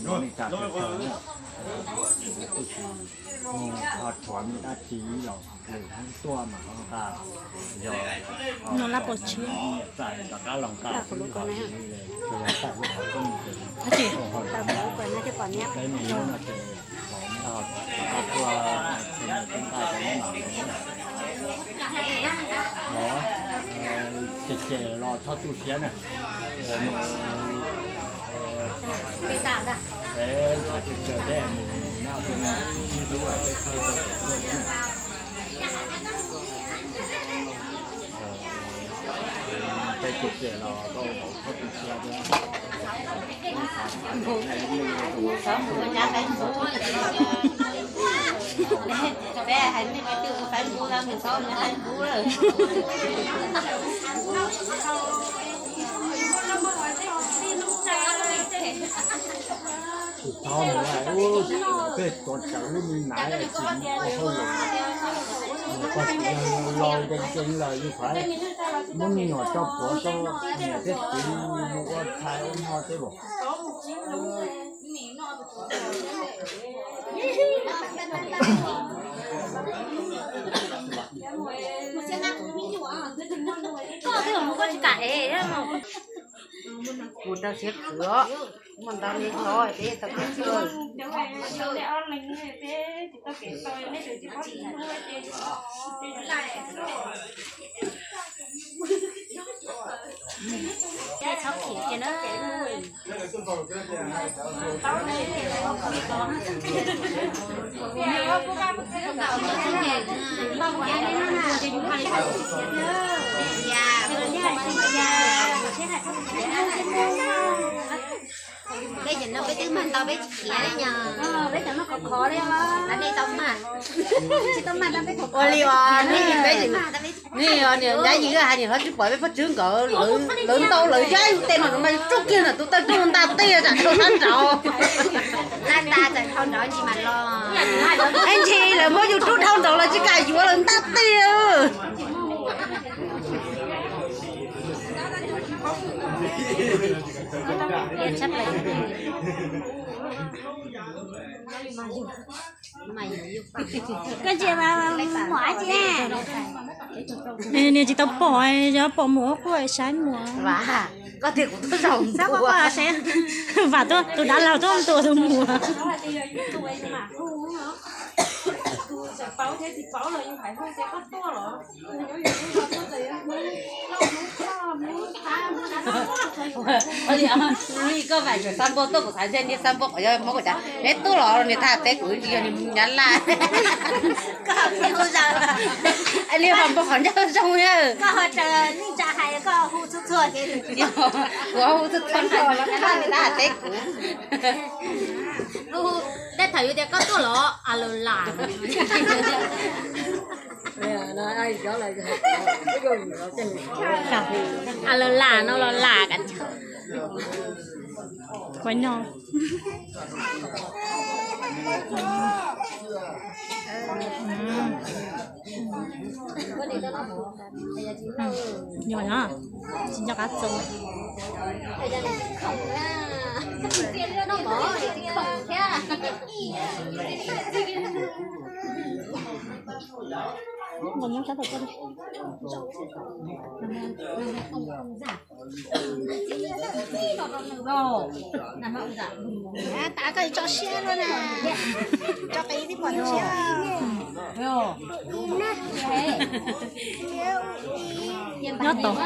Nyob li cas teb chaws na, kuj tsis mus ho tshuav me dab tsi los lwm hnub tuaj mas ho nqa yog lab pov tshiab niam tais rov qab los nqa xwb, ho yog tawm lub qhov rooj ces ho peb me nyuam no ces los nqa rov qab tuaj, ces nqa cov nyob no los ces ces los txhob tu siab na. Peb ntshai peb caw peb mus noj peb sib hlub peb sib hlub. Peb ces ces los tau txhob tu siab thiab. Peb hais nej peb twb ua Facebook no, mus txhob ua Facebook lawm. Tsis txhob mus hais ub, tej tuav rawv lub me naiv tsis ua hauj lwm, mus pog txiv yawg laus nkees nkees lawm yus faib muab me nyuam tso puav rau niam thiab txiv mus ua tshais ua hmo tej lawm. Mus rau siab khwv os, muaj ntau li tod peb tau kev txhawj. Txhob khiav kiag na. Peb cov no peb twb mag ntau peb tsis khiav li nyog. Peb cov no khov khov li os. Nej tau mag. Tsis tau mag tab peb khov khov li os. Nej niam tab peb, nej niam Nrab Yim hais niam hlob Tswb Pov peb Phoj Tswb nkawd, lawv ntau lawv yog tej no mas tsuj kiag ntawm tus taw rooj nta tej tsam dhau sab nraud. Nta tsam dhau nraud ntsis mas los. Ib ntsis lawv muab yus rub dhau nraud lawv tsis kam yuav lawv nta tej. Koj ntsia mas mus ua dab tsi? Niag tsis tau pom, yog pom muam quaj saib muam. Vam tuaj, tus dab laug tuaj ntua tus muam. Li koj vam tseem xa npua tuaj kuv xav ntshe niag xa npua qhov yog Hmoob kuv cas neb tuaj los niag thaj teb kuv tsis yog niag Nyab Laj. Li ho npua qhov ncauj zoo. Koj ho tseem tsa hais koj hu txhua txhua ces kuv hu txhua txhua los Nyab Laj niag thaj teb kuv. Tej thaum yus tias koj tuaj los a los lam. A los lam no los lam ka. Ua no. Nyuam no tsis nco qab txog. Tav koj tso siab no na. Tso qis tib pom siab. Nyob tod.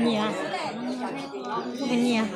Nyiam, nyiam.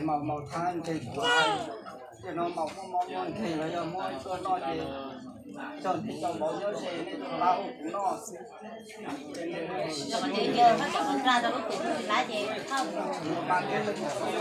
Maus maus thab nkeeg kuv hais, tej no maus muaj mob muaj nkeeg los yog muab tuaj noj ces cog ntev cov vauv nyob ze nej tuaj pab ua kuv noj xwb.